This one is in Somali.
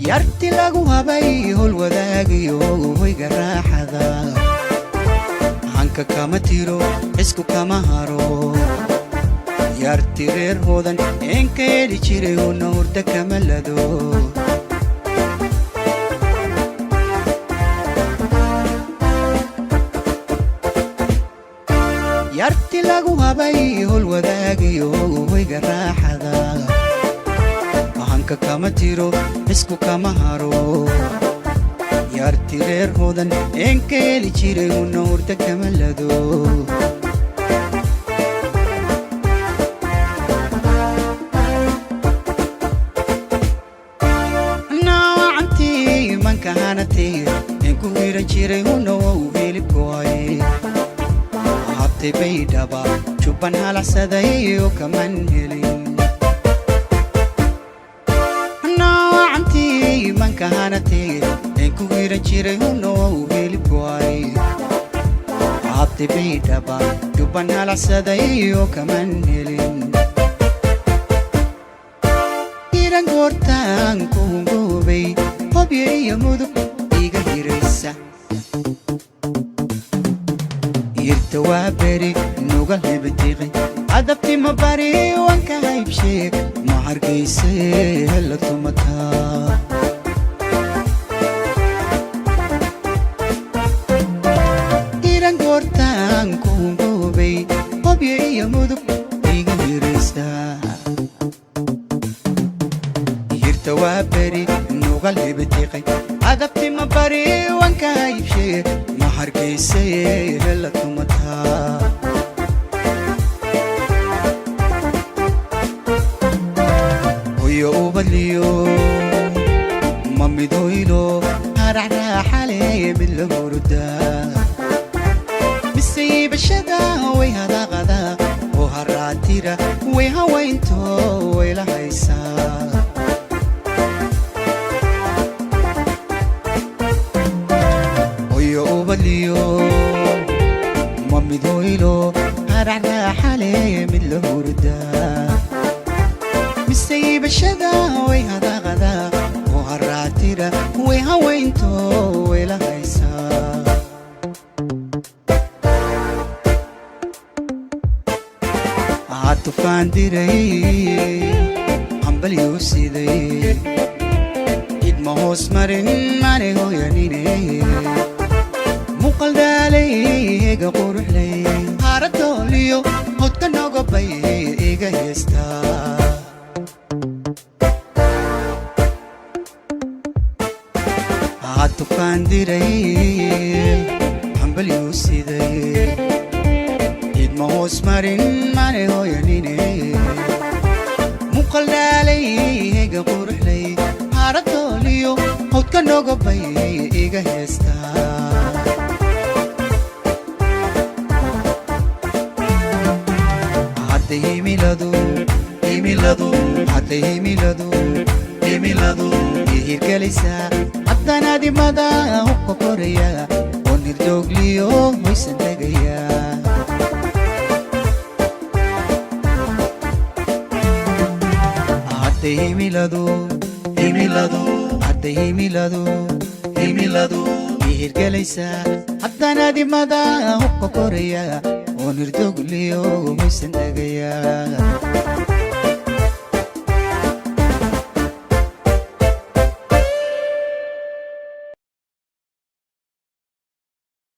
Yarti lagu habay hol wadaagayo hoyga raaxada, hanka kama tiro, cisku kama haro. Yarti reer hoodan een ka heli jiray, huna hurda kama lado. Yarti lagu habay hol wadaagayo hoyga raaxada, hanka kama tiro, cisku kama haro. Yarti reer hoodan een ka heli jiray, huna hurda kama lado. Naawacantii manka hanatee een ku hiran jiray, huna wow hilibkoay habtay baydhaba jubban halacsaday oo kaman helin. Naawacantii manka hanatee een ku hiran jiray, huna wow hilibkoay habtay baydhaba jubban halacsaday oo kaman helin. Hiran goortaan ku hungoobay, hobyo iyo Mudug iga hiraysa. Hirta waa beri nuga hebtiqi adabtima bari wanka haybshee ma hargayse hela tumataa. Hiran goortaan ku hungoobay, hobyo iyo Mudug iga hiraysa. Hirta waa beri nugal hebtiqay adabtima bari wanka haybshee ma hargayse hela tumataa. Hoyo ubadliyo ma midhoylo haracraaxale mid la hurdaa, mise iibashada way hadaaqada oo haraatira way hawaynto way la haysaa. Hoyo ubadliyo ma midhoylo haracraaxale mid la hurdaa, mise iibashada way hadaaqada oo haraatira way hawaynto way la haysaa. Tufaan diray hambalyuu siday, cid ma hoos marin mane hooyanine. Muuqal daalay iga quruxlay, haaradooliyo hodka nogobay iga heestaa. Tufaan diray hambalyuu siday, cid ma hoos marin mane hooyanine. Muuqal daalay iga quruxlay, haaradooliyo howdka nogobay iga heestaa. Hadday himiladu himiladu hadday himiladu himiladu ihirgelaysaa, haddana dimada hubka koraya oo nirdoogliyo hoysan tegaya. Hadday himiladu himiladu hadday himiladu himiladu ihirgelaysaa, haddana dimada hubka koraya oo nirdogliyo hoysan tegaya.